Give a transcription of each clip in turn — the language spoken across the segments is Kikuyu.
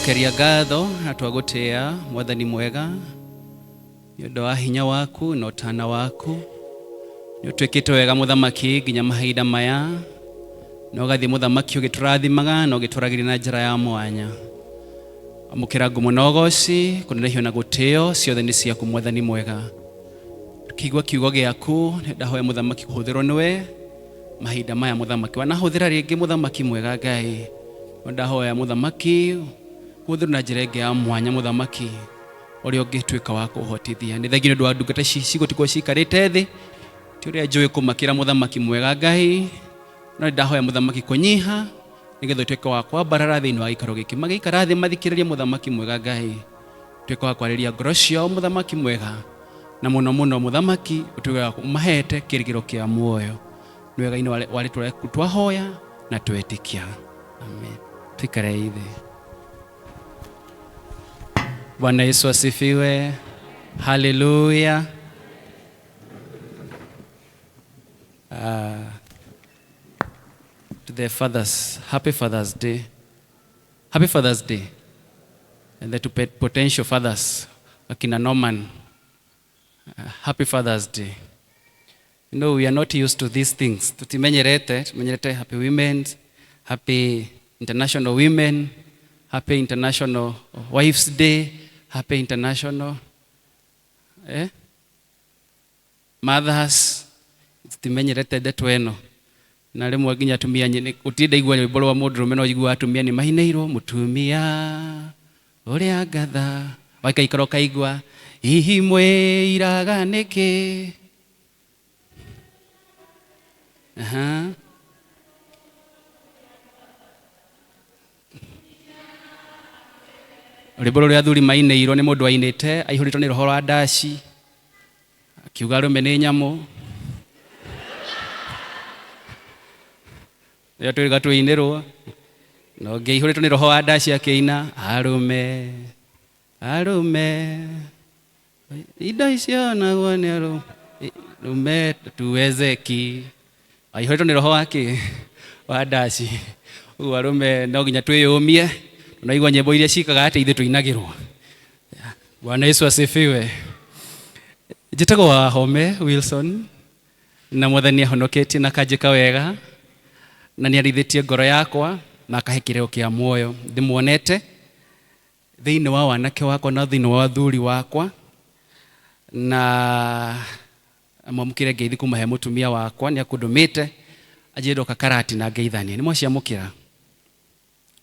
Twagucokeria ngatho na twagũtĩa Mwathani mwega nĩ ũndũ wa hinya waku na ũtana waku. Nĩ ũtwĩkĩte wega mũthamaki nginya mahinda maya, na ũgathiĩ mũthamaki ũgĩtũrathimaga na ũgĩtũragĩria na njĩra ya mwanya. Amũkĩra ngumo na ũgoci, kũnenehio na gũtĩo, ciothe nĩ ciaku Mwathani mwega. Tukĩigua kiugo gĩaku, ndahoya mũthamaki kũhũthĩrwo nĩwe mahinda maya mũthamaki. Wanahũthĩra rĩngĩ mũthamaki mwega Ngai, ndahoya mũthamaki kũhũthĩrwo na njĩra ĩngĩ ya mwanya mũthamaki ũrĩa ũngĩtuĩka wa kũhotithia. Nĩ thengiũ nĩ ũndũ wa ndungata ici cigũtigwo ciikarĩte thĩ, ti ũrĩa njũĩ kũmakĩra mũthamaki mwega Ngai, no nĩ ndahoya mũthamaki kũnyiha nĩgetha ũtuĩke wa kwambarara thĩinĩ wa gĩikaro gĩkĩ. Magĩikara thĩ mathikĩrĩrie mũthamaki mwega Ngai, ũtuĩke wa kwarĩria ngoro ciao mũthamaki mwega, na mũno mũno mũthamaki ũtuĩke wa kũmahete kĩrĩgĩro kĩa muoyo. Nĩ wega-inĩ wa rĩtwa rĩaku twahoya na twetĩkia. Amen. Tuikare thĩ. Bwana Yesu asifiwe. Haleluya. To the fathers, happy Father's Day. Happy Father's Day. And the to potential fathers, akina Norman, happy Father's Day. You know, we are not used to these things. Tutimenyerete, tumenyerete happy women, happy International Women, happy International Wives Day, happy International Mothers. Tutimenyerete ndeto ĩno. Na rĩmwe nginya atumia gũtirĩ ndaigua rwĩmbo rwa mũndũrũme no njiguaga atumia nĩ mahinĩirwo mũtumia ũrĩa ngatha. Waikaikara ũkaigua hihi mwĩiraga nĩkĩ? Aha. Rwĩmbo rũrĩa athuri mainĩirwo nĩ mũndũ wainĩte aihũrĩtwo nĩ roho wa ndaci, akiuga arũme nĩ nyamũ. Rĩrĩa twĩrĩga twĩinĩrwo, na ũngĩ aihũrĩtwo nĩ roho wa ndaci akĩina arũme, arũme, indo icio naguo nĩ arũme tuwezeki. Aihũrĩtwo nĩ roho wake wa ndaci. Ũguo arũme no nginya twĩyũmie, tunaigua nyĩmbo iria ciĩkaga atĩ ithuĩ tũinagĩrwo. Bwana Yesu asifiwe. Njĩtagwo Wahome Wilson, na Mwathani ahonoketie na akanjĩka wega, na nĩ arĩithĩtie ngoro yakwa na akahe kĩrĩro kĩa muoyo. Ndĩmuonete thĩinĩ wa wanake wakwa na thĩinĩ wa athuri wakwa, na mwamũkĩre ngeithi kuma he mũtumia wakwa, nĩ akũndũmĩte anjĩre ndoka karati na ngeithanie. Nĩ mwaciamũkĩra?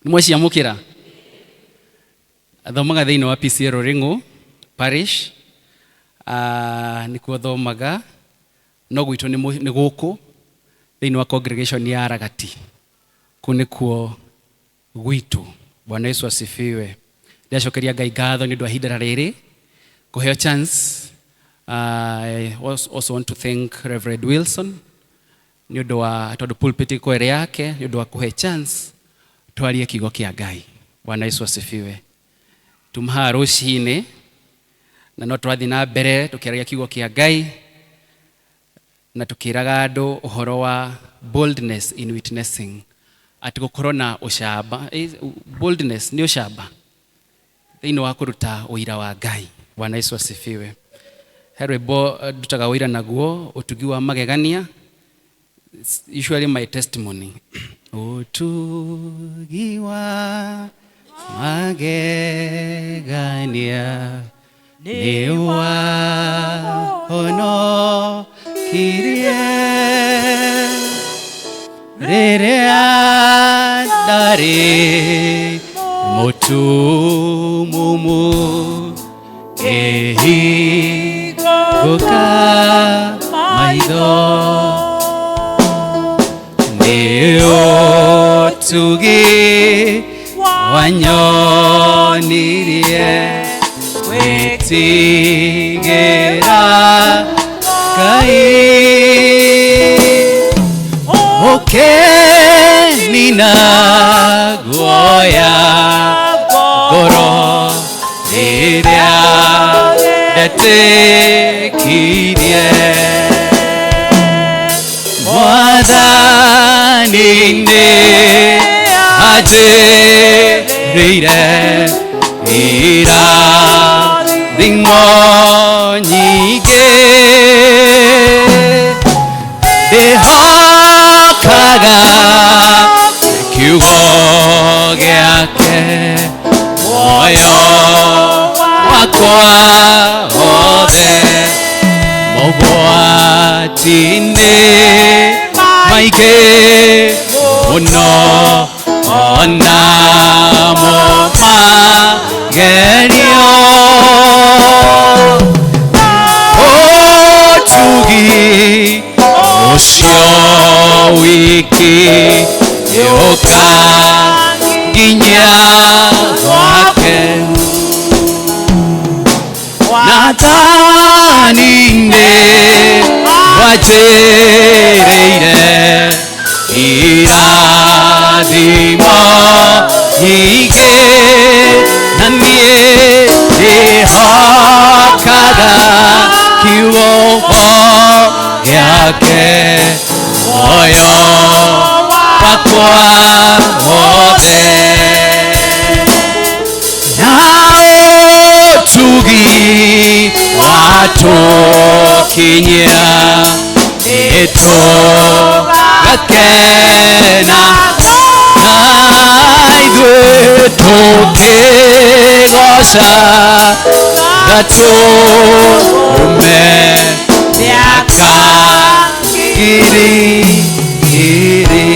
Nĩ mwaciamũkĩra? Athomaga thĩinĩ wa PCEA Ruring'u Parish, nĩkuo thomaga, no gwitũ nĩ gũkũ thĩinĩ wa congregation ya Aragati, kũu nĩkuo gwitũ. Bwana Yesu asifiwe. Ndĩracokeria Ngai ngatho nĩ ũndũ wa ihinda rĩrĩ kũheo chance. I also want to thank Reverend Wilson nĩ ũndũ wa tondũ pulpit ĩkoragwo ĩrĩ yake, nĩ ũndũ wa kũhe chance twarie kiugo kĩa Ngai. Bwana Yesu asifiwe. Tuma haha rũcinĩ na no tũrathiĩ na mbere tũkĩaragia kiugo kĩa Ngai na tũkĩraga andũ ũhoro wa boldness in witnessing, atĩ gũkorwo na ũcamba. Boldness nĩ ũcamba thĩinĩ wa kũruta ũira wa Ngai. Bwana Yesu asifiwe. He rwĩmbo ndutaga ũira naguo, ũtugi wa magegania. It's usually my testimony. Ũtugi wa magegania nĩ wahonokirie rĩrĩa ndarĩ mũtumumu, ngĩhingũka maitho. Nĩ ũtugi wanyonirie gwĩtigĩra Ngai, ũkĩnina guoya ngoro rĩrĩa ndetĩkirie. Mwathani nĩ anjĩrĩte Wanjĩrĩire irathimo nyingĩ, ndĩhokaga kiugo gĩake muoyo wakwa wothe. Mogwati-inĩ maingĩ mũno, onamo magerio, ũtugi ũcio wiki yũka nginya gwake. Nathani-inĩ wanjĩrĩire irathimo nyingĩ, na niĩ ndĩhokaga kiugo gĩake muoyo wakwa wothe. Na ũtugi watũkinyia, nĩtũgakena na ithuĩ tũkĩgoca Gatũrũme mĩaka ngiri ngiri.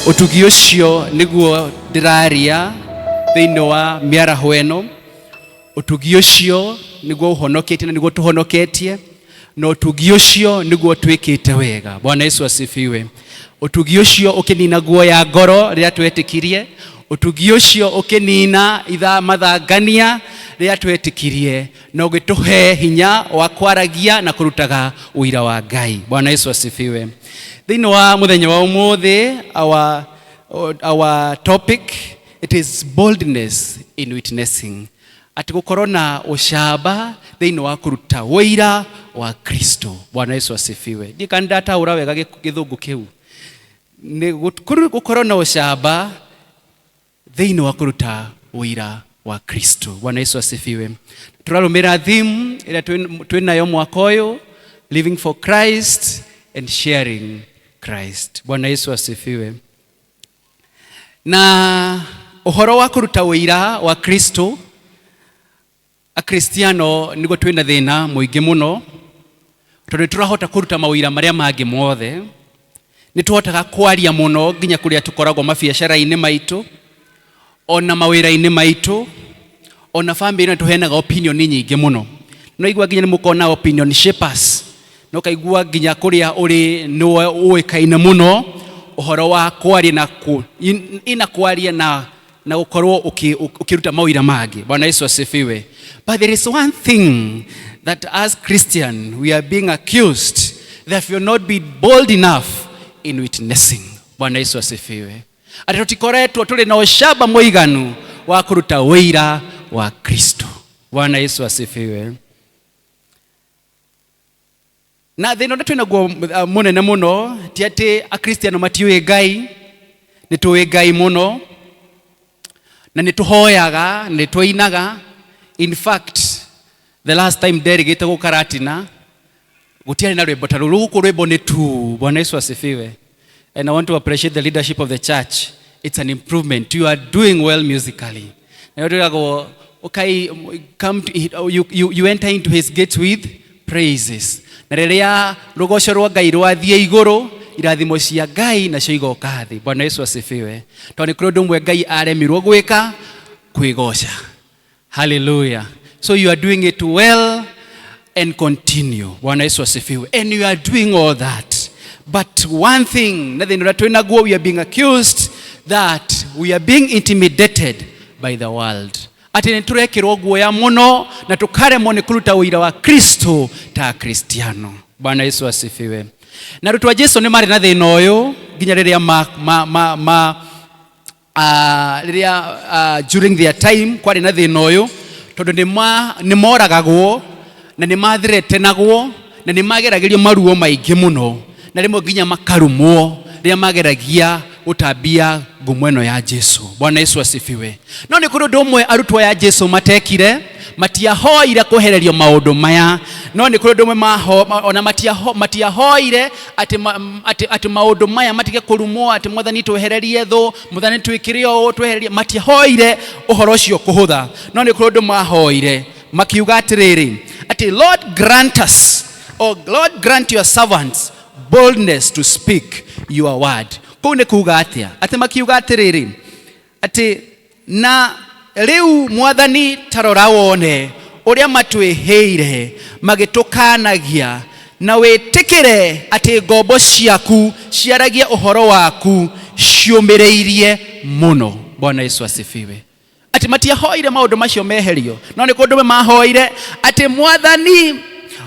Ũtugi ũcio nĩguo ndĩraria thĩinĩ wa mĩaraho ĩno. Ũtugi ũcio nĩguo ũhonoketie na nĩguo tũhonoketie, na ũtugi ũcio nĩguo twĩkĩte wega. Bwana Yesu asifiwe. Ũtugi ũcio ũkĩnina guoya ngoro rĩrĩa twetĩkirie, ũtugi ũcio ũkĩnina itha mathangania rĩrĩa twetĩkirie, na ũgĩtũhe hinya wa kwaragia na kũrutaga ũira wa Ngai. Bwana Yesu asifiwe. Thĩinĩ wa mũthenya wa ũmũthĩ, our topic, it is boldness in witnessing, atĩ gũkorwo na ũcamba thĩinĩ wa kũruta ũira wa Kristo. Bwana Yesu asifiwe. Ndiĩ kana ndataũra wega gĩthũngũ kĩu. Nĩ gũkorwo na ũcamba thĩinĩ wa kũruta ũira wa Kristo. Bwana Yesu asifiwe. Tũrarũmĩrĩra theme ĩrĩa twĩ nayo mwaka ũyũ, living for Christ and sharing Christ. Bwana Yesu asifiwe. Na ũhoro wa kũruta ũira wa Kristo, Akristiano nĩguo twĩna thĩna mũingĩ mũno, tondũ nĩ tũrahota kũruta mawĩra marĩa mangĩ mothe. Nĩ tũhotaga kwaria mũno nginya kũrĩa tũkoragwo mabiacara-inĩ maitũ, ona mawĩra-inĩ maitũ, ona family nĩ tũheanaga opinion nyingĩ mũno. No igua nginya nĩ mũkona opinion shapers, no kaigua nginya kũrĩa ũrĩ nĩwe ũĩkaine mũno ũhoro wa kwaria na ina kwaria na gũkorwo ũkĩruta mawĩra mangĩ. Bwana Yesu asifiwe. But there is one thing that as Christian we are being accused that we will not be bold enough in witnessing. Bwana Yesu asifiwe. Atĩ tũtikoretwo tũrĩ na ũcamba mũiganu wa kũruta ũira wa Kristo. Bwana Yesu asifiwe. Na thĩna ũrĩa twĩnaguo mũnene mũno ti atĩ Akristiano matiũĩ Ngai, nĩ tũĩ Ngai mũno na nĩ tũhoyaga na nĩ tũinaga. In fact, the last time nderĩgĩte gũkaratina gũtiarĩ na rwĩmbo ta rũu, gũkũ rwĩmbo nĩ tu. Bwana Yesu asifiwe. And I want to appreciate the leadership of the church. It's an improvement. You are doing well musically. Na twĩragwo, okay, come to, you enter into his gates with praises. Na rĩrĩa rũgoco rwa Ngai rwathiĩ igũrũ, irathimo cia Ngai nacio igoka thĩ. Bwana Yesu asifiwe. Tondũ nĩ kũrĩ ũndũ ũmwe Ngai aremirwo gwĩka, kwĩgoca. Hallelujah. So you are doing it well and continue. Bwana Yesu asifiwe. And you are doing all that. But one thing, na thĩna ũrĩa twĩnaguo, we are being accused that we are being intimidated by the world. Atĩ nĩ tũrekĩrwo guoya mũno na tũkaremwo nĩ kũruta ũira wa Kristo ta Akristiano. Bwana Yesu asifiwe. Na arutwo a Jesu nĩ marĩ na thĩna ũyũ nginya rĩrĩa ma, ma, ma, ma rĩrĩa during their time kwarĩ na thĩna ũyũ, tondũ nĩ moragagwo na nĩ mathiretenagwo na nĩ mageragĩrio maruo maingĩ mũno, na rĩmwe nginya makarumwo rĩrĩa mageragia Gũtambia ngumo ĩno ya Jesu. Bwana Yesu asifiwe. No nĩ kũrĩ ũndũ ũmwe arutwo ya Jesu matekire. Matiahoire kwehererio maũndũ maya, no nĩ kũrĩ ũndũ ũmwe ona matiahoire atĩ atĩ maũndũ maya matige kũrumwo, atĩ Mwathani twehererie thũ, Mwathani twĩkĩre ũũ, twehererie. Matiahoire ũhoro ũcio kũhũtha, no nĩ kũrĩ ũndũ mahoire, makiuga atĩrĩrĩ, atĩ "Lord, grant us, or Lord, grant your servants boldness to speak your word." Kũu nĩ kuga atĩa? Atĩ makiuga atĩrĩrĩ, atĩ na rĩu Mwathani, tarora wone ũrĩa matwĩhĩire magĩtũkanagia, na wĩtĩkĩre atĩ ngombo ciaku ciaragie ũhoro waku ciũmĩrĩirie mũno. Bwana Yesu asifiwe. Atĩ matiahoire maũndũ macio meherio, no nĩ kũndũ mahoire atĩ Mwathani,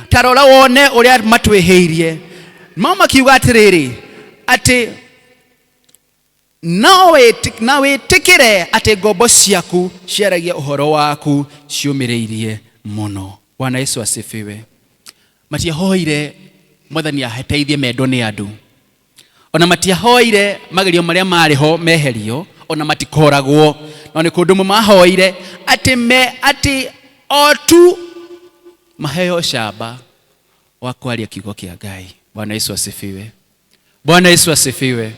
tarora wone ũrĩa matwĩhĩirie. No makiuga atĩrĩrĩ, atĩ no na wĩtĩkĩre atĩ ngombo ciaku ciaragia ũhoro waku ciũmĩrĩirie mũno. Bwana Yesu asifiwe. Matiahoire Mwathani ateithie mendwo nĩ andũ, ona matiahoire magerio marĩa marĩ ho meherio, ona matikoragwo, no nĩ kũndũ mahoire atĩ me atĩ o tu maheo camba wa kwaria kiugo kĩa Ngai. Bwana Yesu asifiwe. Bwana Yesu asifiwe.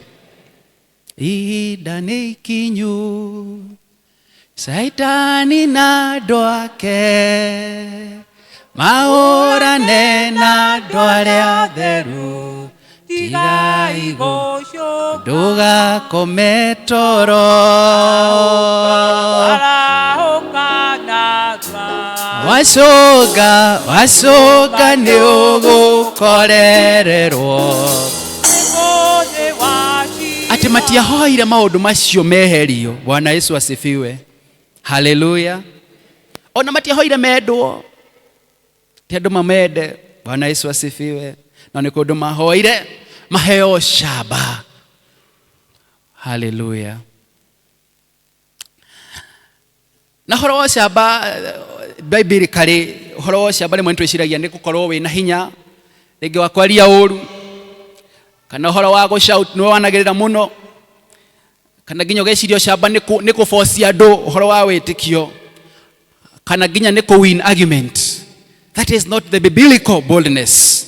Ihinda nĩ ikinyu Caitani na andũ ake mahũrane na andũ arĩa atheru. Tigai ndũgakome toro. Wacũnga, wacũnga, nĩ ũgũkorererwo. Atĩ matiahoire maũndũ macio meherio. Bwana Yesu asifiwe. Haleluya. Ona matiahoire mendwo, ti andũ mamende. Bwana Yesu asifiwe. No nĩ kũndũ mahoire maheo camba. Haleluya. Na ũhoro wa ũcamba, biblically, ũhoro wa ũcamba rĩmwe nĩtwĩciragia nĩ gũkorwo wĩna hinya rĩngĩ wa kwaria ũru, kana ũhoro wa gũshout, nĩwe wanagĩrĩra mũno, kana nginya ũgeciria ũcamba nĩ kũbocia andũ ũhoro wa wĩtĩkio, kana nginya nĩ kũ-win argument. That is not the biblical boldness.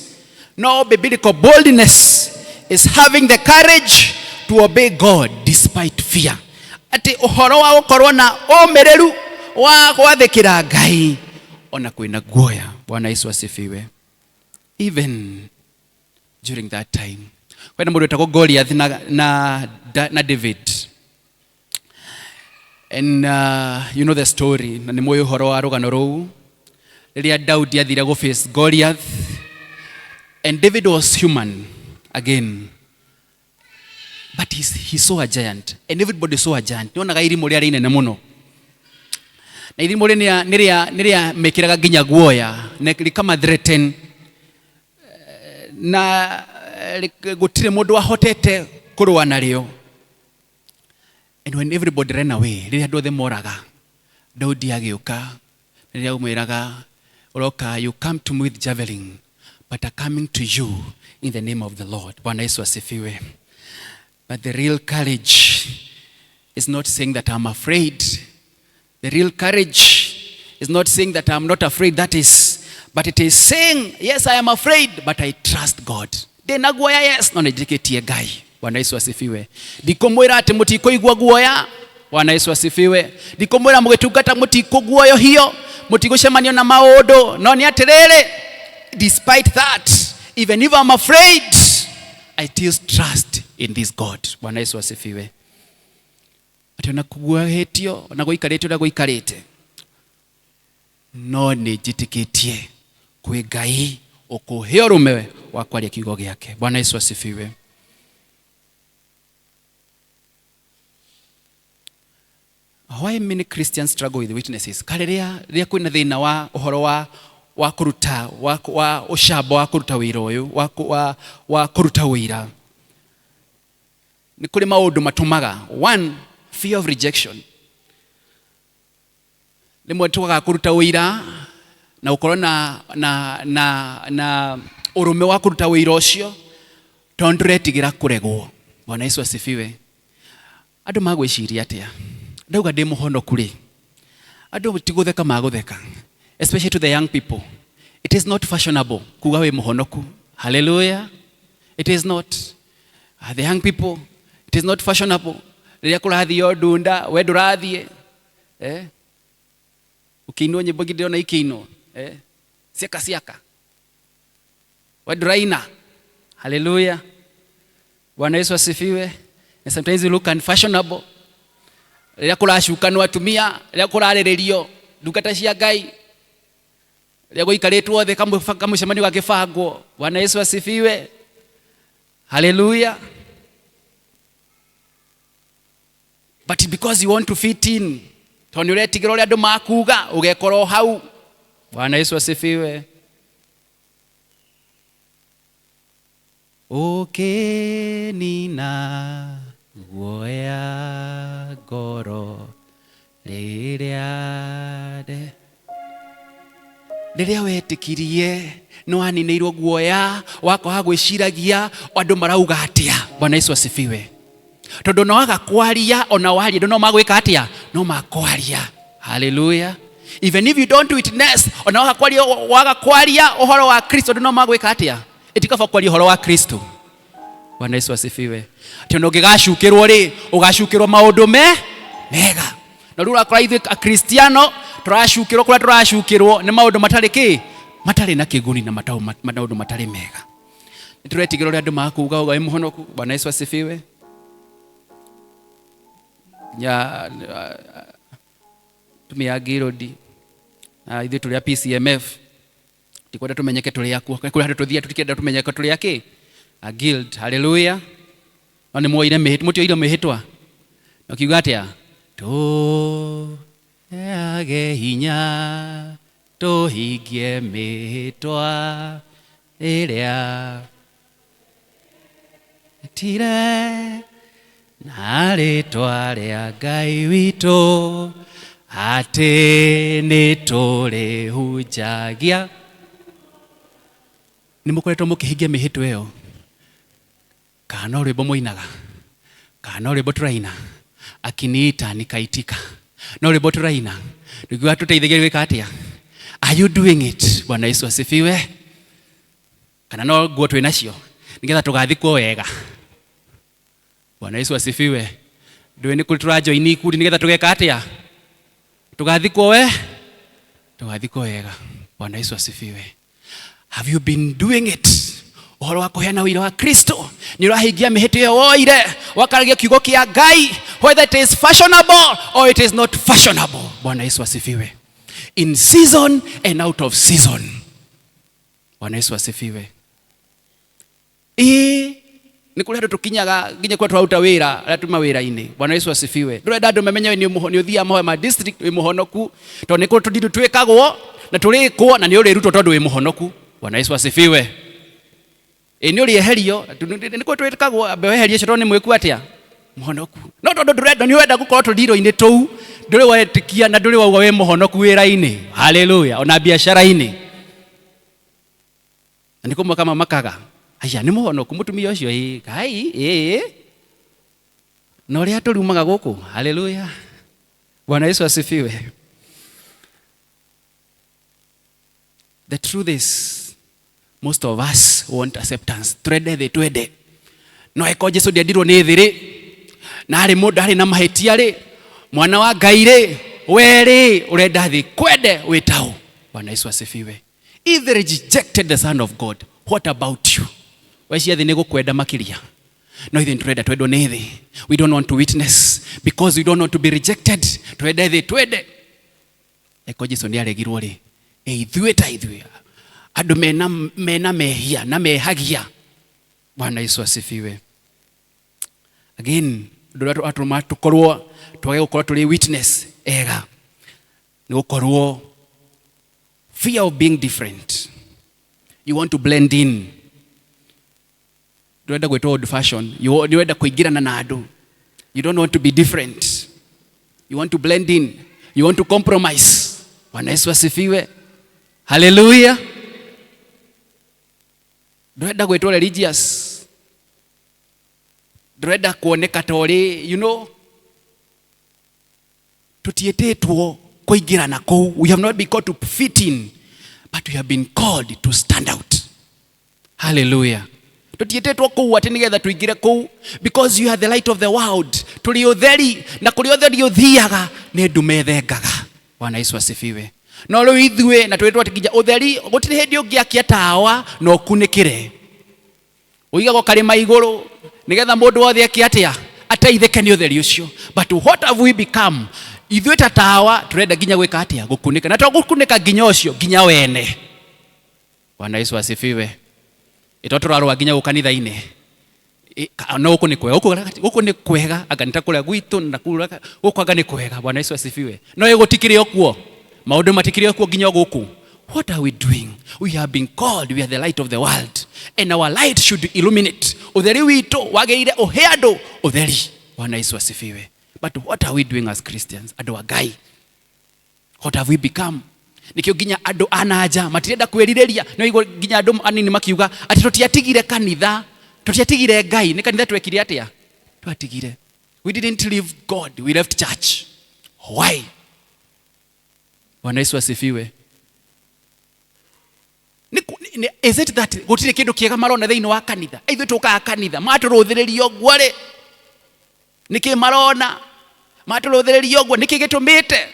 No, biblical boldness is having the courage to obey God despite fear. Atĩ ũhoro wa gũkorwo na ũmĩrĩru wa gwathĩkĩra Ngai ona kwĩna guoya. Bwana Yesu asifiwe. Even during that time kwĩna mũndũ wĩtagwo Goliath na David, and you know the story, na nĩ mũĩ ũhoro wa rũgano rũu, rĩrĩa Daudi athire gũ face Goliath, and David was human again, but he saw a giant and everybody saw a giant. Nĩonaga irimũ rĩarĩ inene mũno, na irimũ rĩ nĩrĩa mĩkĩraga nginya guoya na rĩkama threaten, na gũtirĩ mũndũ wahotete kũrũa narĩo. And when everybody ran away, rĩrĩa andũ othe moraga, Daudi agĩũka. Rĩrĩa ũmwĩraga ũroka, "You come to me with javelin, but I'm coming to you in the name of the Lord." Bwana Yesu asifiwe. But the real courage is not saying that I'm afraid. The real courage is not saying that I'm not afraid, that is, but it is saying, "Yes, I am afraid, but I trust God." Ndĩna guoya, yes, no nĩnjĩkĩtie Ngai. Bwana Yesu asifiwe. Ndikũmwĩra atĩ mũtikũigua guoya. Bwana Yesu asifiwe. Ndikũmwĩra mũgĩtungata mũtikũguoyohio, mũtigũcemanio na maũndũ, no nĩ atĩrĩrĩ, despite that, even if I'm afraid, I still trust in this God. Bwana Yesu asifiwe. Atĩ ona kuguoyohĩtio, ona gũikarĩte ũrĩa gũikarĩte, no nĩ njĩtĩkĩtie kwĩ Ngai ũkũhe ũrũme wa kwaria kiugo gĩake. Bwana Yesu asifiwe. Why many Christians struggle with witnesses? Karĩ rĩrĩa kwĩna thĩna wa ũhoro wa kũruta wa ũcamba wa kũruta wĩra ũyũ wa kũruta wĩra, nĩ kũrĩ maũndũ matũmaga. One, fear of rejection. Rĩmwe twagaga kũruta wĩira na gũkorwo na ũrũme wa kũruta wĩira ũcio tondũ tũretigĩra kũregwo. Bwana Yesu asifiwe. Andũ magwĩciria atĩa? Ndauga ndĩ mũhonoku rĩ, andũ ti gũtheka magũtheka, especially to the young people. It is not fashionable kuga wĩ mũhonoku. Hallelujah. It is not. The young people, it is not fashionable. Rĩrĩa kũrathio ndunda, we ndũrathiĩ. Eh? Ũkĩinwo nyĩmbo ingĩ ndĩrona ikĩinwo. Eh? Ciaka ciaka. We ndũraina. Hallelujah. Bwana Yesu asifiwe. And sometimes you look unfashionable. Rĩrĩa kũracukanwo atumia, rĩrĩa kũrarĩrĩrio ndungata cia Ngai, rĩrĩa gũikarĩtwo thĩ kamũcemanio gakĩbangwo. Bwana Yesu asifiwe. Hallelujah. But because you want to fit in, tondũ nĩ ũretigĩra ũrĩa andũ makuga, ũgekora o hau. Bwana Yesu asifiwe. Ũkĩnina guoya ngoro rĩrĩa nde rĩrĩa wetĩkirie nĩ waninĩirwo guoya wakwaga gwĩciragia andũ marauga atĩa. Bwana Yesu asifiwe. Tondũ no waga kwaria ona waria andũ no magwĩka atĩa? No makwaria. Hallelujah. Even if you don't witness, ona waga kwaria, waga kwaria ũhoro wa Kristo andũ no magwĩka atĩa? Ĩtikaba kwaria ũhoro wa Kristo. Bwana Yesu asifiwe. Atĩ ona ũngĩgacukĩrwo rĩ, ũgacukĩrwo maũndũ me mega. Na rĩu ũrakora ithuĩ Akristiano tũracukĩrwo kũrĩa tũracukĩrwo nĩ maũndũ matarĩ kĩ? Matarĩ na kĩguni na maũndũ matarĩ mega. Nĩ tũretigĩra ũrĩa andũ makuga ũga wĩ mũhonoku. Bwana Yesu asifiwe. Nya tumia Ngirodi na ithuĩ tũrĩ a PCMF tikwenda tũmenyeke tũrĩ akuo kũrĩ handũ tũthiaga tũtikenda tũmenyeke tũrĩ a kĩ? A guild. Hallelujah. No nĩ muoire mĩhĩtwa, mũtioire mĩhĩtwa? Na ũkiuga atĩa? Tũheage hinya tũhingie mĩhĩtwa ĩrĩa tire na rĩtwa rĩa Ngai witũ atĩ nĩ tũrĩhunjagia. Nĩ mũkoretwo mũkĩhingia mĩhĩtwa ĩyo? Kana no rwĩmbo mũinaga? Kana no rwĩmbo tũraina? Akiniita nikaitika. No rwĩmbo tũraina. Nĩguo tũteithagia gwĩka atĩa? Are you doing it? Bwana Yesu asifiwe. Kana no nguo twĩ nacio nĩgetha tũgathikwo wega. Bwana Yesu asifiwe. Ndũĩ nĩ kũrĩ tũrajoini ikundi nĩgetha tũgeka atĩa? Tũgathikwo we? Tũgathikwo wega. Bwana Yesu asifiwe. Have you been doing it? Ũhoro wa kũheana ũira wa Kristo nĩ ũrahingia mĩhĩtwa ĩyo woire wakaragia kiugo kĩa Ngai, whether it is fashionable or it is not fashionable. Bwana Yesu asifiwe. In season and out of season. Bwana Yesu asifiwe. Ĩĩ nĩ kũrĩ andũ tũkinyaga nginya kũrĩa tũraruta wĩra arĩa tuma wĩra-inĩ. Bwana Yesu asifiwe. Ndũrenda andũ mamenye we nĩ ũthiaga mahoya ma district wĩ mũhonoku, tondũ nĩ kũrĩ tũndindu twĩkagwo na tũrĩkwo na nĩ ũrĩrutwo tondũ wĩ mũhonoku. Bwana Yesu asifiwe. Ĩĩ nĩ ũrĩeherio, nĩ kũrĩ twĩkagwo ambe weherie ũcio tondũ nĩ mwĩku atĩa? Mũhonoku. No tondũ ndũrenda, nĩ ũrenda gũkorwo tũndirũ-inĩ tũu, ndũrĩ wetĩkia na ndũrĩ wauga wĩ mũhonoku wĩra-inĩ. Hallelujah. Ona biacara-inĩ. Na nĩ kũmaka mamakaga. Aya nĩ mũhonoku mũtumia ũcio, ĩĩ, Ngai, ĩĩ. Na ũrĩa tũrumaga gũkũ. Hallelujah. Bwana Yesu asifiwe. The truth is, most of us want acceptance. Twende thĩ twende. No eko Jesu ndiendirwo nĩ thĩ rĩ, na arĩ mũndũ arĩ na mahĩtia rĩ, mwana wa Ngai rĩ, we rĩ, ũrenda thĩ kwende wĩtaũ. Bwana Yesu asifiwe. If they rejected the Son of God, what about you? We cia thĩ nĩ gũkwenda makĩria. No ithuĩ nĩtũrenda twendwo nĩ thĩ. We don't want to witness because we don't want to be rejected. Twende thĩ twende. Eko Jesu nĩ aregirwo rĩ, ĩ ithuĩ ta ithuĩ andũ mena mehia na mehagia. Bwana Yesu asifiwe. Again, ũndũ ũrĩa watũma tũkorwo twage gũkorwo tũrĩ witness ega nĩ gũkorwo fear of being different. You want to blend in. Ndũrenda gwĩtwo old fashion. You nĩũrenda kũingĩrana na andũ. You don't want to be different. You want to blend in. You want to compromise. Bwana Yesu asifiwe. Hallelujah. Ndũrenda gwĩtwo religious. Ndũrenda kuoneka ta ũrĩ, you know. Tũtiĩtĩtwo kũingĩra na kũu. We have not been called to fit in, but we have been called to stand out. Hallelujah. Tũtiĩtĩtwo kũu atĩ nĩgetha tũingĩre kũu, because you are the light of the world. Tũrĩ ũtheri, na kũrĩa ũtheri ũthiaga nĩ ndume ĩthengaga. Bwana Yesu asifiwe. No rĩu ithuĩ na twĩtwo atĩ nginya ũtheri gũtirĩ hĩndĩ ũngĩakia tawa na ũkunĩkĩre, ũigagwo karĩma igũrũ nĩgetha mũndũ wothe eke atĩa? Ateithĩke nĩ ũtheri ũcio. But what have we become? Ithuĩ ta tawa tũrenda nginya gwĩka atĩa? Gũkunĩka. Na to gũkunĩka nginya ũcio, nginya wene. Bwana Yesu asifiwe. Ĩto tũrarũa nginya gũ kanitha-inĩ. No gũkũ nĩ kwega, gũkũ nĩ kwega, anga nĩ ta kũrĩa gwitũ na kũrĩa gũkũ anga nĩ kwega. Bwana Yesu asifiwe. No ĩ gũtikĩrĩ o kuo, maũndũ matikĩrĩ o kuo nginya gũkũ. What are we doing? We have been called, we are the light of the world, and our light should illuminate. Ũtheri witũ wagĩrĩire ũhe andũ ũtheri. Bwana Yesu asifiwe. But what are we doing as Christians? Andũ a Ngai, what have we become? Nikio nginya andũ a na nja matirenda kwĩrirĩria. No igua nginya andũ anini makiuga atĩ tũtiatigire kanitha, tũtiatigire Ngai, nĩ kanitha twekire atĩa? Twatigire. We didn't leave God, we left church. Why? Bwana Yesu asifiwe. Is it that gũtirĩ kĩndũ kĩega marona thĩinĩ wa kanitha? Ithuĩ tũkaga kanitha matũrũthĩrĩria ũguo rĩ, nĩkĩ marona matũrũthĩrĩria ũguo? Nĩkĩ gĩtũmĩte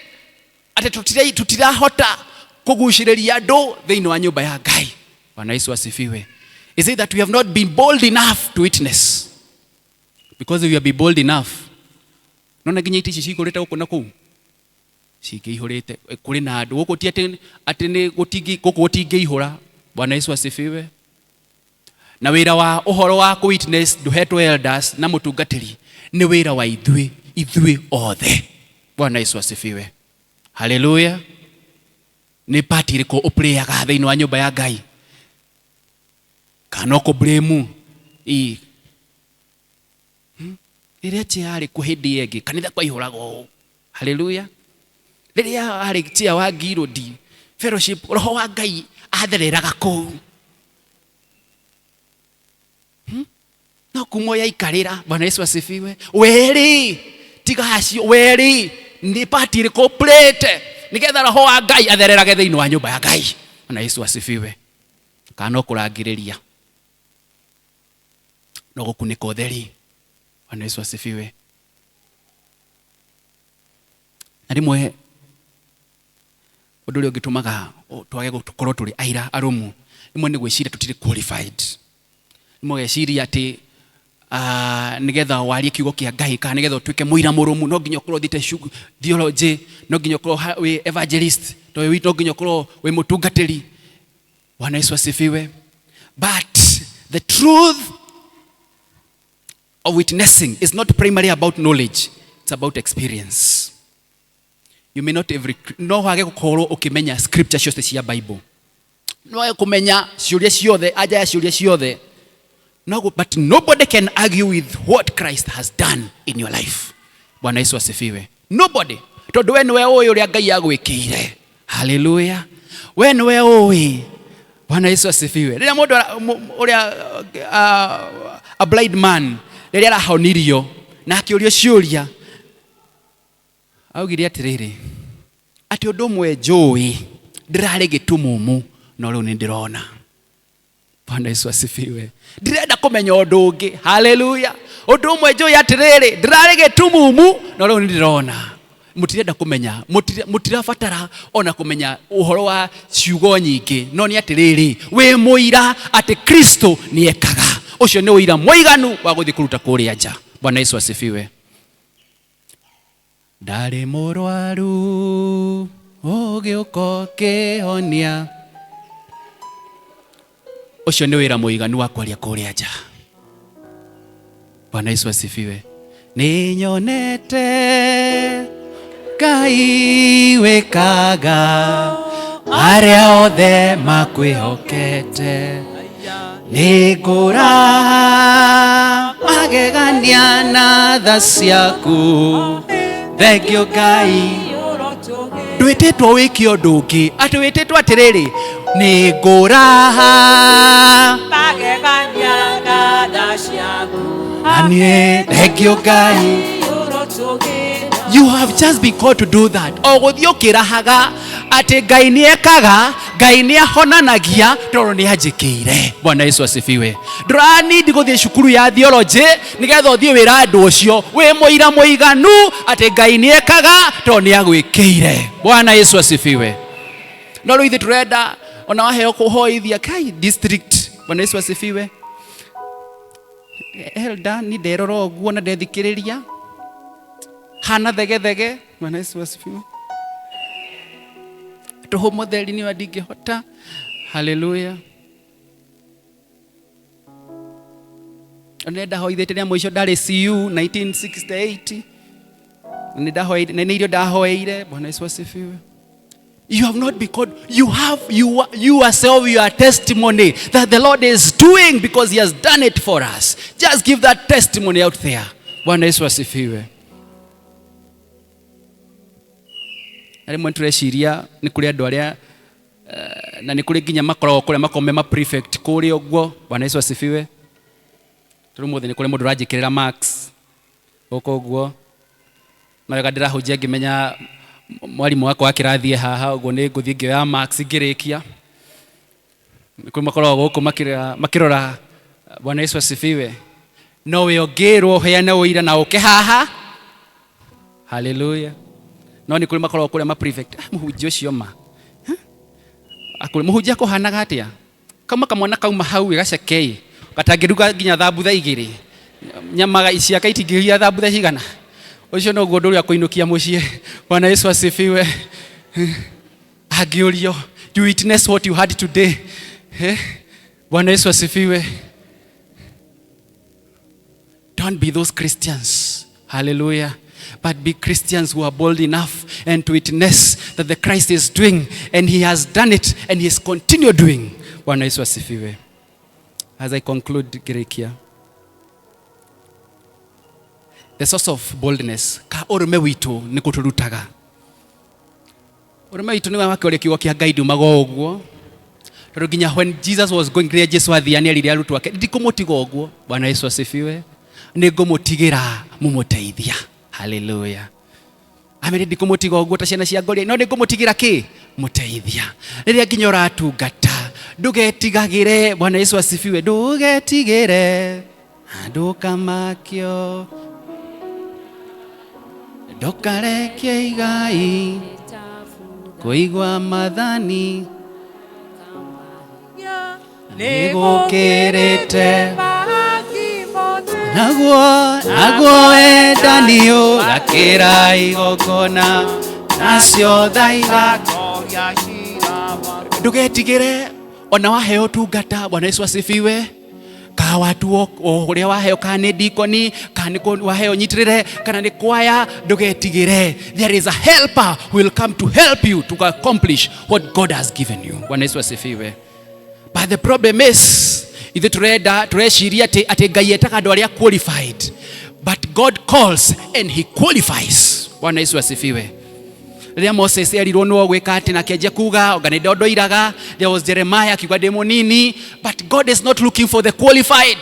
atĩ tũtirahota kũgucĩrĩria andũ thĩinĩ wa nyũmba ya Ngai? Bwana Yesu asifiwe. Is it that we have not been bold enough to witness? Because if we have been bold enough, nona nginya itĩ ici cihũrĩte gũkũ na kũu, cingĩihũrĩte kũrĩ na andũ gũkũ, ti atĩ nĩ gũkũ gũtingĩihũra. Bwana Yesu asifiwe. Na wĩra wa ũhoro wa kũ witness ndũhetwo elders na mũtungatĩri, nĩ wĩra wa ithuĩ othe. Bwana Yesu asifiwe. Haleluya. Nĩ part ĩrĩkũ ũplayaga thĩinĩ wa nyũmba ya Ngai? Kana no kũ blame ĩ Rĩrĩa chair arĩ kuo hĩndĩ ĩyo ĩngĩ, kanitha kwaihũraga ũũ. Haleluya. Rĩrĩa arĩ chair wa Guild Fellowship, roho wa Ngai athereraga kũu. No kuma yaikarĩra. Bwana Yesu asifiwe. Werĩ tiga acio, werĩ nĩ part ĩrĩkũ ũplayĩte nĩgetha roho wa Ngai athererage thĩinĩ wa nyũmba ya Ngai? Bwana Yesu asifiwe. Kana no kũrangĩrĩria, no gũkunĩka ũtheri? Bwana Yesu asifiwe. Na rĩmwe ũndũ ũrĩa ũngĩtũmaga twage gũkorwo tũrĩ aira arũmu, rĩmwe nĩ gwĩciria tũtirĩ qualified. Rĩmwe ũgeciria atĩ nĩgetha warie kiugo kĩa Ngai kana nĩgetha ũtuĩke mũira mũrũmu, no nginya ũkorwo ũthiĩte theology, no nginya ũkorwo wĩ evangelist, no nginya ũkorwo wĩ mũtungatĩri. Bwana Yesu asifiwe. But the truth of witnessing is not primarily about knowledge, it's about experience. You may not every no wage gũkorwo ũkĩmenya scripture ciothe cia Bible, no wage kũmenya ciũria ciothe, anja ya ciũria ciothe, no, but nobody can argue with what Christ has done in your life. Bwana Yesu asifiwe. Nobody, tondũ we nĩwe ũĩ ũrĩa Ngai agwĩkĩire. Haleluya. We nĩwe ũĩ. Bwana Yesu asifiwe. Rĩrĩa mũndũ ũrĩa a blind man, rĩrĩa arahonirio na akĩũrio ciũria, augire atĩrĩrĩ, atĩ ũndũ ũmwe njũĩ, ndĩrarĩ gĩtumumu no rĩu nĩ ndĩrona. Bwana Yesu asifiwe. Ndirenda kũmenya ũndũ ũngĩ. Haleluya. Ũndũ ũmwe njũĩ atĩrĩrĩ, ndĩrarĩ gĩtumumu no rĩu nĩ ndĩrona. Mũtirenda kũmenya, mũtirabatara ona kũmenya ũhoro wa ciugo nyingĩ, no nĩ atĩrĩrĩ, wĩ mũira atĩ Kristo nĩ ekaga. Ũcio nĩ ũira mũiganu wa gũthiĩ kũruta kũrĩa nja. Bwana Yesu asifiwe. Ndarĩ mũrwaru, ũgĩũka ũkĩhonia. Ũcio nĩ wĩra mũiganu wa kwaria kũrĩa nja. Bwana Yesu asifiwe. Nĩ nyonete Ngai wĩkaga arĩa othe makwĩhokete, nĩ ngũraha magegania na tha ciaku. Thengio Ngai. Ndwĩtĩtwo wĩke ũndũ ũngĩ, atĩ wĩtĩtwo atĩrĩrĩ, nĩ ngũraha magegania na tha ciaku. Na niĩ thengio Ngai. Ũrotũgĩra. You have just been called to do that. O gũthiĩ ũkĩrahaga atĩ Ngai nĩ ekaga, Ngai nĩ ahonanagia tondũ nĩ anjĩkĩire. Bwana Yesu asifiwe. Ndũranindi gũthiĩ cukuru ya theology nĩgetha ũthiĩ wĩra andũ ũcio wĩ mũira mũiganu atĩ Ngai nĩ ekaga tondũ nĩ agwĩkĩire. Bwana Yesu asifiwe. No rĩu ithuĩ tũrenda ona waheo kũhoithia kai district. Bwana Yesu asifiwe. Elda ni nderora ũguo na ndethikĩrĩria hana thegethege. Bwana Yesu asifiwe. Tũhũ mũtheri nĩwe ndingĩhota. Haleluya. Nĩ ndahoithĩtie rĩa mũico ndarĩ CU 1968 nĩ ndahoeire nĩ irio ndahoeire. Bwana Yesu asifiwe. You have not been called. You have you, you yourself your testimony that the Lord is doing because He has done it for us. Just give that testimony out there. Bwana Yesu asifiwe. Na rĩmwe tũreciria nĩ kũrĩ andũ arĩa na nĩ kũrĩ nginya makoragwo kũrĩa makoragwo me ma prefect kũrĩa ũguo. Bwana Yesu asifiwe. Tondũ ũmũthĩ nĩ kũrĩ mũndũ ũranjĩkĩrĩra marks gũkũ ũguo. Na wega ndĩrahunjia ngĩmenya mwarimũ wakwa wa kĩrathi e haha ũguo nĩ ngũthiĩ ngĩoya marks ngĩrĩkia. Nĩ kũrĩ makoragwo gũkũ makĩrora. Bwana Yesu asifiwe. No we ũngĩrwo ũheane ũira na ũke haha. Haleluya. No nĩ kũrĩ makoragwo kũrĩa ma prefect. Ah, mũhunjia ũcio ma. Akũrĩ mũhunjia kũhanaga atĩa? Kauma kamwana kauma hau gacekei gatangĩruga nginya thambutha igĩrĩ. Nyama ciake itingĩhiha thambutha cigana. Ũcio noguo ũndũ ũrĩa kũinũkia mũciĩ. Bwana Yesu asifiwe. Angĩũrio, you witness what you had today. Eh? Bwana Yesu asifiwe. Don't be those Christians. Hallelujah. But be Christians who are bold enough and to witness that the Christ is doing and he has done it and he is continue doing. Bwana Yesu asifiwe. As I conclude, Ngĩrĩkia. The source of boldness, ka ũrũme witũ nĩ kũtũrutaga. Ũrũme witũ nĩ wakĩoria kiugo kĩa Ngai ndumaga o ũguo. Tondũ nginya when Jesus was going, rĩrĩa Jesu athiaga nĩ erire arutwo ake, ndikũmũtiga ũguo. Bwana Yesu asifiwe. Nĩ ngũmũtigĩra mũmũteithia. Hallelujah. Amere ndikũmũtiga ũguo ta ciana cia ngoria, no nĩ ngũmũtigĩra kĩ? Mũteithia. Rĩrĩa nginya ũratungata, ndũgetigagĩre. Bwana Yesu asifiwe. Ndũgetigĩre, ndũkamakio, ndũkarekie igai kũigua mathani nĩgũkĩrĩte naguo naguo wendani ũgakĩra igongona nacio thaiga. Ndũgetigĩre ona waheo tungata. Bwana Yesu asifiwe. Ka watuo o ũrĩa waheo, kana nĩ dikoni, kana nĩ waheo nyitĩrĩre, kana nĩ kwaya, ndũgetigĩre. There is a helper who will come to help you to accomplish what God has given you. Bwana Yesu asifiwe. But the problem is ithuĩ tũrenda tũreciria atĩ Ngai etaga andũ arĩa qualified, but God calls and he qualifies. Bwana Yesu asifiwe. Rĩrĩa Moses erirwo nĩwe gwĩka atĩ na akĩanjia kuga anga nĩ ndondoiraga, there was Jeremiah akiuga ndĩ mũnini. But God is not looking for the qualified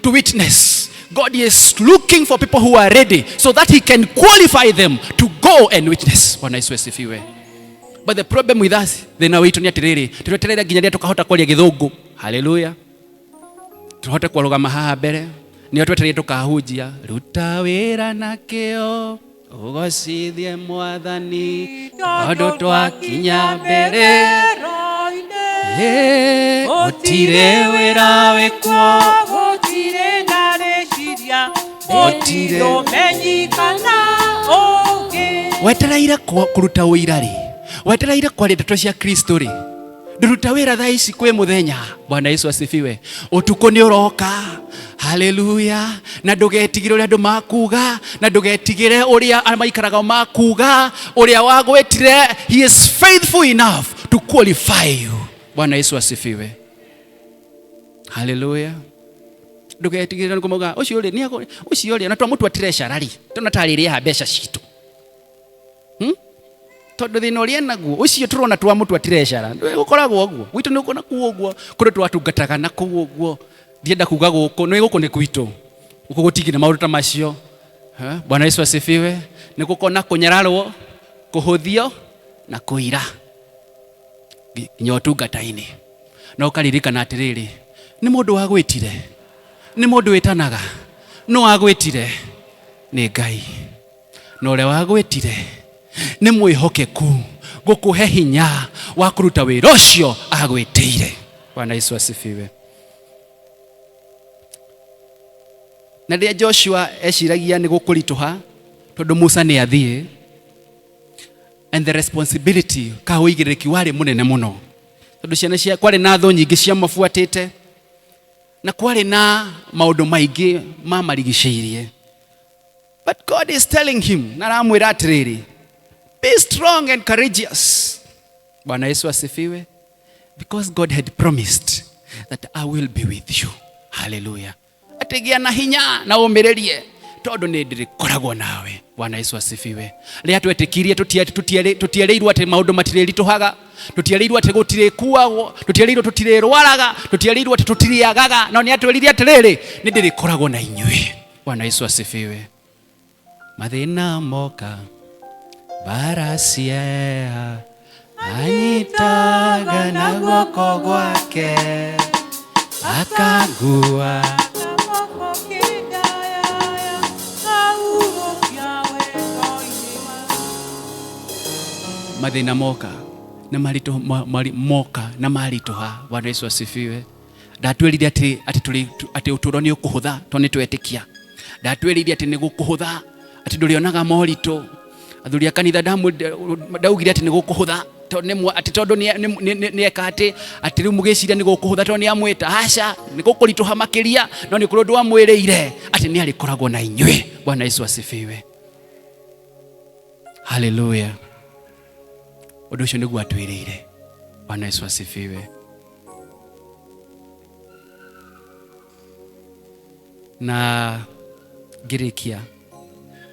to witness. God is looking for people who are ready so that he can qualify them to go and witness. Bwana Yesu asifiwe. But the problem with us, thĩna witũ nĩ atĩrĩrĩ, tũreterere nginya rĩrĩa tũkahota kwaria gĩthũngũ. Haleluya. Tũhote kwarũgama haha mbere nĩo twetereire tũkahunjia, ruta wĩra na kĩo ũgocithie Mwathani tondũ twakinya mbere gũtirĩ wĩra wĩkuo. Gũtirĩ na rĩciria. Gũtirĩ. Ũmenyi kana ũngĩ. Wetereire kũruta ũira rĩ, wetereire kwaria ndeto cia Kristo rĩ, ndũruta wĩra thaa ici kwĩ mũthenya. Bwana Yesu asifiwe. Ũtukũ nĩ ũroka. Haleluya. Na ndũgetigĩre ũrĩa andũ makuga, na ndũgetigĩre ũrĩa maikaraga makuga. Ũrĩa wagwĩtire, he is faithful enough to qualify you. Bwana Yesu asifiwe. Haleluya. Ndũgetigĩre nĩ kũmauga ũcio rĩ nĩ ũcio rĩ, na twamũtua treasurer rĩ, tũna tarĩ rĩaha mbeca citũ. Tondũ thĩna ũrĩa naguo ũcio tũrona twamũtua treasurer gũkoragwo ũguo gwitũ nĩ ũkuona kũu ũguo kũrĩ twatungataga na kũu ũguo. Ndienda kuga gũkũ nĩ gũkũ nĩ gwitũ, gũkũ gũtingĩ na maũndũ ta macio. Bwana Yesu asifiwe. Nĩ gũkona kũnyararwo, kũhũthio na kũira nginya ũtungata-inĩ. Na ũkaririkana atĩrĩrĩ, nĩ mũndũ wagwĩtire, nĩ mũndũ wĩtanaga, nũ wagwĩtire? Nĩ Ngai. Na ũrĩa wagwĩtire nĩ mwĩhokeku gũkũhe hinya wa kũruta wĩra ũcio agwĩtĩire. Bwana Yesu asifiwe. Na rĩrĩa Joshua eciragia nĩ gũkũritũha tondũ Musa nĩ athiĩ, and the responsibility ka ũigĩrĩrĩki warĩ mũnene mũno, tondũ ciana cia kwarĩ na thũ nyingĩ ciamabuatĩte na kwarĩ na maũndũ maingĩ mamarigicĩirie. But God is telling him, na aramwĩra atĩrĩrĩ, be strong and courageous. Bwana Yesu asifiwe. Because God had promised that I will be with you. Hallelujah. Atĩ gĩa na hinya na ũmĩrĩrie tondũ nĩ ndĩrĩkoragwo nawe. Bwana Yesu asifiwe. Rĩrĩa twetĩkirie tũtierĩirwo atĩ maũndũ matirĩritũhaga, tũtierĩirwo atĩ gũtirĩkuagwo, tũtierĩirwo tũtirĩrwaraga, tũtierĩirwo atĩ tũtirĩagaga, no nĩ atwĩrire atĩrĩrĩ, nĩ ndĩrĩkoragwo na inyuĩ. Bwana Yesu asifiwe. Mathĩna moka, mbara cieha, anyitaga na guoko gwake akangua. Mathĩna moka na maritũ moka na maritũha. Bwana Yesu asifiwe. Ndatwĩrire atĩ atĩ tũrĩ atĩ ũtũũro nĩ ũkũhũtha tondũ nĩ twetĩkia. Ndatwĩrire atĩ nĩ gũkũhũtha, atĩ ndũrĩonaga moritũ. Athuri a kanitha ndaugire atĩ nĩ gũkũhũtha atĩ tondũ nĩ eka atĩ atĩ rĩu mũgĩciria nĩ gũkũhũtha tondũ nĩ amwĩta. Aca, nĩ gũkũritũha makĩria, no nĩ kũrĩ ũndũ amwĩrĩire atĩ nĩ arĩkoragwo na inyuĩ. Bwana Yesu asifiwe. Haleluya. Ũndũ ũcio nĩguo atwĩrĩire. Bwana Yesu asifiwe. Na ngĩrĩkia,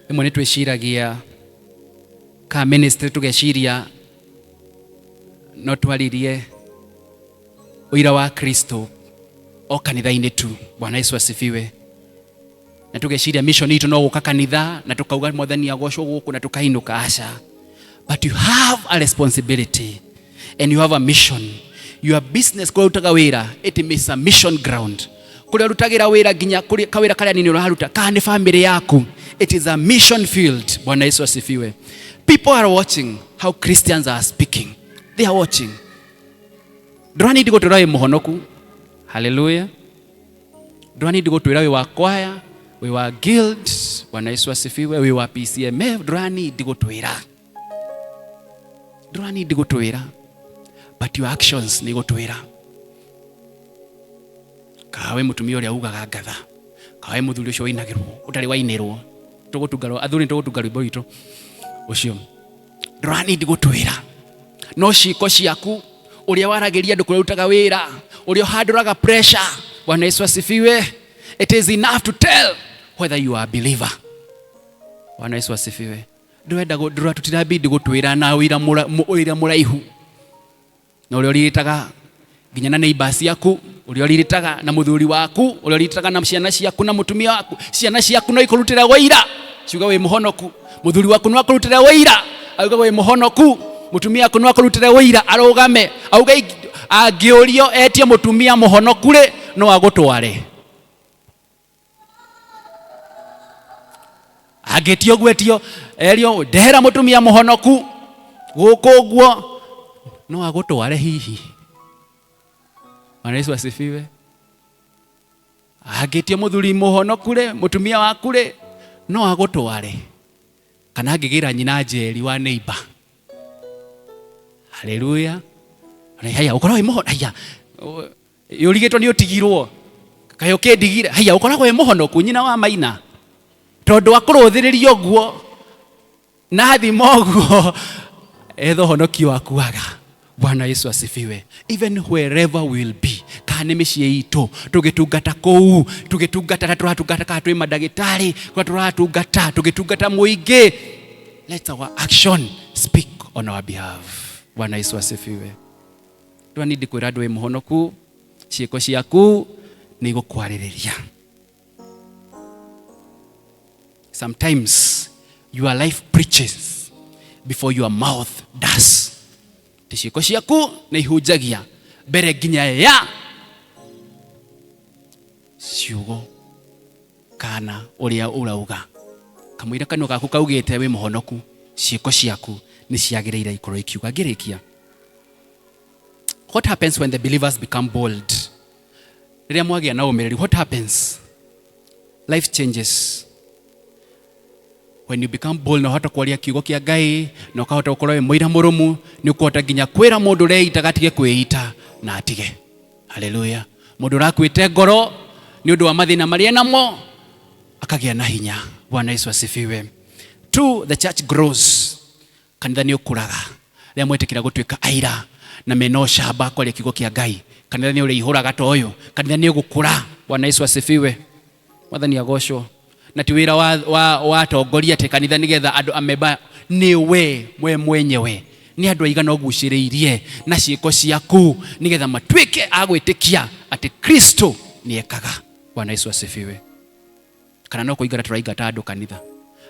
rĩmwe nĩ twĩciragia ka ministry, tũgeciria no twaririe ũira wa Kristo o kanitha-inĩ tu. Bwana Yesu asifiwe. Na tũgeciria mission itũ no gũka kanitha na tũkauga Mwathani agocwo gũkũ na tũkainũka. Aca, but you have a responsibility and you have a mission. Your business, kũrĩa ũrutaga wĩra, it is a mission ground. Kũrĩa ũrutagĩra wĩra, nginya kũrĩa kawĩra karĩa nini ũraruta, kana nĩ family yaku, it is a mission field. Bwana Yesu asifiwe. People are watching how Christians are speaking. They are watching. Ndũranindi gũtwĩra wĩ mũhonoku. Haleluya. Ndũranindi gũtwĩra wĩ wa kwaya, wĩ wa guild. Bwana Yesu asifiwe. Wĩ wa PCMF. Ndũranindi gũtwĩra, ndũranindi gũtwĩra, but your actions nĩ gũtwĩra. Kawe mũtumia ũrĩa ugaga ngatha, kawe mũthuri ũcio wainagĩrwo ũtarĩ wainĩrwo, tũgũtunga athuri, tũgũtunga rwĩmbo rwitũ ũcio. Ndũranindi gũtwĩra, no ciĩko ciaku, ũrĩa waragĩria andũ kũrĩa ũrutaga wĩra, ũrĩa ũhandũraga pressure. Bwana Yesu asifiwe. It is enough to tell whether you are a believer. Bwana Yesu asifiwe. Ndũrenda ndũra tũtirabidi gũtwĩra na ũira ũira mũraihu na ũrĩa ũrirĩtaga nginya na neighbors ciaku, ũrĩa ũrirĩtaga na mũthuri waku, ũrĩa ũrirĩtaga na ciana ciaku na mũtumia waku. Ciana ciaku no ikũrutĩre wũira ciuga wĩ mũhonoku. Mũthuri waku no akũrutĩre wũira auga wĩ mũhonoku. Mũtumia waku no akũrutĩre wũira arũgame auga angĩũrio etie mũtumia mũhonoku rĩ, no agũtware. Angĩtio gwetio erio ndehera mũtumia mũhonoku gũkũ ũguo, no agũtware hihi. Bwana Yesu asifiwe. Angĩtio mũthuri mũhonoku rĩ, mũtumia waku rĩ, no agũtware. Kana angĩgĩra nyina njeri wa neighbor. Haleluya. Haya, ũkoragwo wĩ mũhonoku. Haya, yũrigĩtwo nĩ ũtigirwo, kaĩ ũkĩndigire. Haya, ũkoragwo wĩ mũhonoku, nyina wa maina, tondũ akũrũthĩrĩria ũguo na thima ũguo etha ũhonokio wakuaga. Bwana Yesu asifiwe. Even wherever we will be, kana nĩ mĩciĩ itũ tũgĩtungata kũu, tũgĩtungata na tũratungata, kana twĩ mandagĩtarĩ kũrĩa tũratungata, tũgĩtungata mũingĩ, let our action speak on our behalf. Bwana Yesu asifiwe. Ndwanindi kwĩra andũ wĩ mũhonoku, ciĩko ciaku nĩ igũkwarĩrĩria. Sometimes your life preaches before your mouth does. Ti ciĩko ciaku nĩ ihunjagia mbere nginya ya ciugo kana ũrĩa ũrauga. Kamũira kanua gaku kaugĩte wĩ mũhonoku, ciĩko ciaku nĩ ciagĩrĩire ikorwo ikiuga. Ngĩrĩkia, what happens when the believers become bold? Rĩrĩa mwagĩa na ũmĩrĩru, what happens? Life changes. When you become bold, na ũhota kwaria kiugo kĩa Ngai na ũkahota gũkorwo wĩ mũira mũrũmu, nĩ ũkũhota nginya kwĩra mũndũ ũreita atige kwĩita na atige. Haleluya. Mũndũ ũrakuĩte ngoro nĩ ũndũ wa mathĩna marĩa namo akagĩa na hinya. Bwana Yesu asifiwe. Two, the church grows. Kanitha nĩ ũkũraga rĩrĩa mwetĩkĩra gũtuĩka aira na mena ũcamba kwaria kiugo kĩa Ngai. Kanitha nĩ ũrĩihũraga ta ũyũ, kanitha nĩ ũgũkũra. Bwana Yesu asifiwe. Mwathani agocwo. Na ti wĩra wa atongoria atĩ kanitha nĩgetha andũ amemba, nĩ we mwenyewe, nĩ andũ aigana ũgucĩrĩirie na ciĩko ciaku nĩgetha matuĩke a gwĩtĩkia atĩ Kristo nĩ ekaga. Bwana Yesu asifiwe. Kana no kũingata tũraingata andũ kanitha?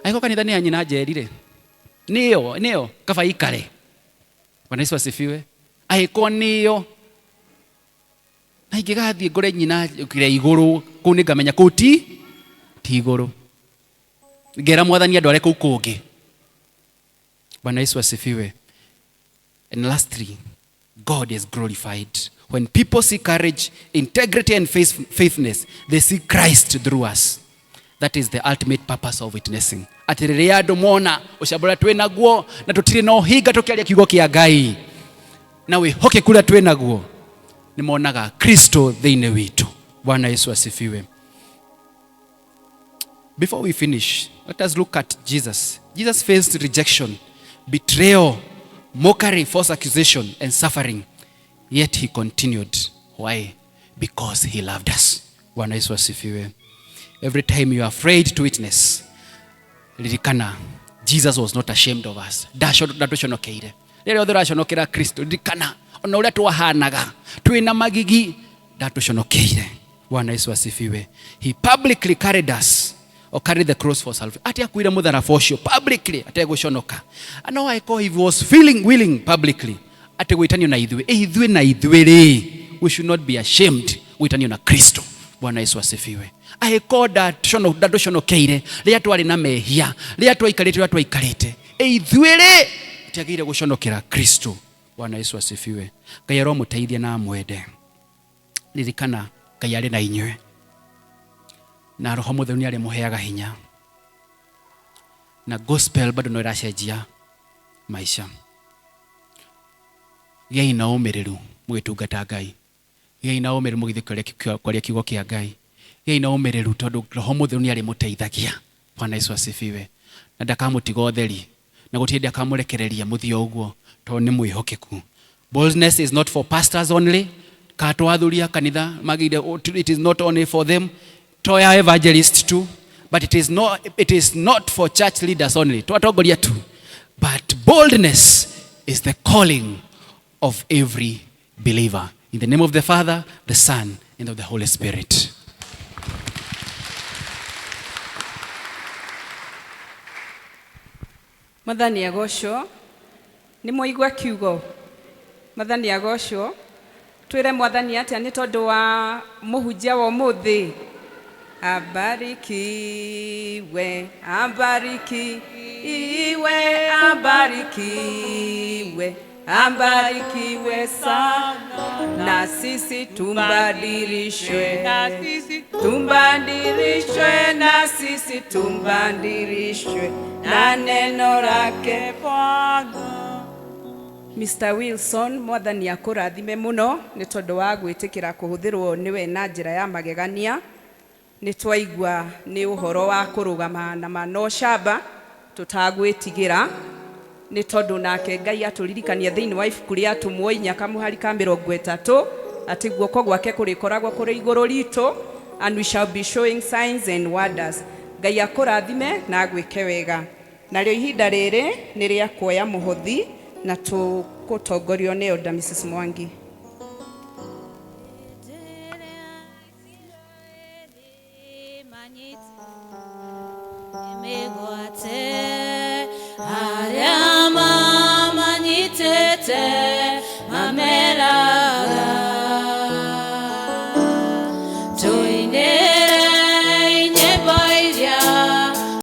Angĩkorwo kanitha nĩ ya nyina njerire, nĩyo nĩyo kaba ikare. Bwana Yesu asifiwe. Angĩkorwo nĩyo na ingĩgathiĩ ngore nyina kĩrĩa igũrũ kũu, nĩngamenya kũu ti igũrũ, ngera Mwathani andware kũu kũngĩ. Bwana Yesu asifiwe. And lastly, God is glorified. When people see courage, integrity and faithfulness, they see Christ through us. That is the ultimate purpose of witnessing. Atĩ rĩrĩa andũ mona ũcamba ũrĩa twĩ naguo na tũtirĩ na ũhinga tũkĩaria kiugo kĩa Ngai na wĩhokeku ũrĩa twĩ naguo, nĩ monaga Kristo thĩinĩ witũ. Bwana Yesu asifiwe. Before we finish, let us look at Jesus. Jesus faced rejection, betrayal, mockery, false accusation, and suffering. Yet he continued. Why? Because he loved us. Bwana Yesu asifiwe. Every time you are afraid to witness, ririkana Jesus was not ashamed of us. Ndatũconokeire. Rĩrĩa othe ũraconokera Kristo, ririkana ona ũrĩa twahanaga twĩna magigi, ndatũconokeire. Bwana Yesu asifiwe. He publicly carried us or carried the cross for salvation. Ati akuire mũtharaba ũcio publicly ategũconoka. No angĩkorwo he was feeling willing publicly atĩ gwĩtanio na ithuĩ, ĩ ithuĩ na ithuĩ rĩ, we should not be ashamed gwĩtanio na Kristo. Bwana Yesu asifiwe. Angĩkorwo ndatũconokeire rĩrĩa twarĩ na mehia, rĩrĩa twaikarĩte ũrĩa twaikarĩte, ĩ ithuĩ rĩ, tũtiagĩrĩire gũconokera Kristo. Bwana Yesu asifiwe. Ngai aromũteithia na amwende. Ririkana Ngai arĩ na inyuĩ na Roho Mũtheru nĩ arĩmũheaga hinya, na gospel bado no ĩracenjia maica. Gĩai na ũmĩrĩru mũgĩtungata Ngai, gĩai na ũmĩrĩru mũgĩthiĩ kwaria kiugo kĩa Ngai, gĩai na ũmĩrĩru tondũ Roho Mũtheru nĩ arĩmũteithagia. Bwana Yesu asifiwe. Na ndakamũtiga ũtheri na gũtirĩ hĩndĩ akamũrekereria mũthiĩ o ũguo tondũ nĩ mwĩhokeku. Boldness is not for pastors only, ka to athuri a kanitha magĩrĩire, it is not only for them, to ya evangelist too, but it is not for church leaders only, to atongoria tu, but boldness is the calling of every believer. In the name of the Father, the Son, and of the Holy Spirit. Mwathani agocwo. Nĩ mwaigua kiugo. Mwathani agocwo. Twĩre Mwathani atĩa nĩ tondũ wa mũhunjia wa ũmũthĩ? Abarikiwe, abarikiwe, abarikiwe, abarikiwe sana, na sisi tumbadilishwe, Na sisi tumbadilishwe, na sisi tumbadilishwe na neno lake. Bwana. Mr. Wilson, Mwathani akũrathime mũno nĩ tondũ wa gwĩtĩkĩra kũhũthĩrwo nĩwe na njĩra ya magegania. Nĩ twaigua nĩ ũhoro wa kũrũgama na ma na ũcamba tũtagwĩtigĩra, nĩ tondũ nake Ngai atũririkania thĩinĩ wa ibuku rĩa Atũmwo 4 kamũhari ka 30 atĩ guoko gwake kũrĩkoragwo kũrĩ igũrũ ritũ, and we shall be showing signs and wonders. Ngai akũrathime na agwĩke wega. Narĩo ihinda rĩrĩ nĩ rĩa kuoya mũhothi na tũgũtongorio nĩ Elder Mrs. Mwangi. Mĩgwate arĩa mamanyitĩte.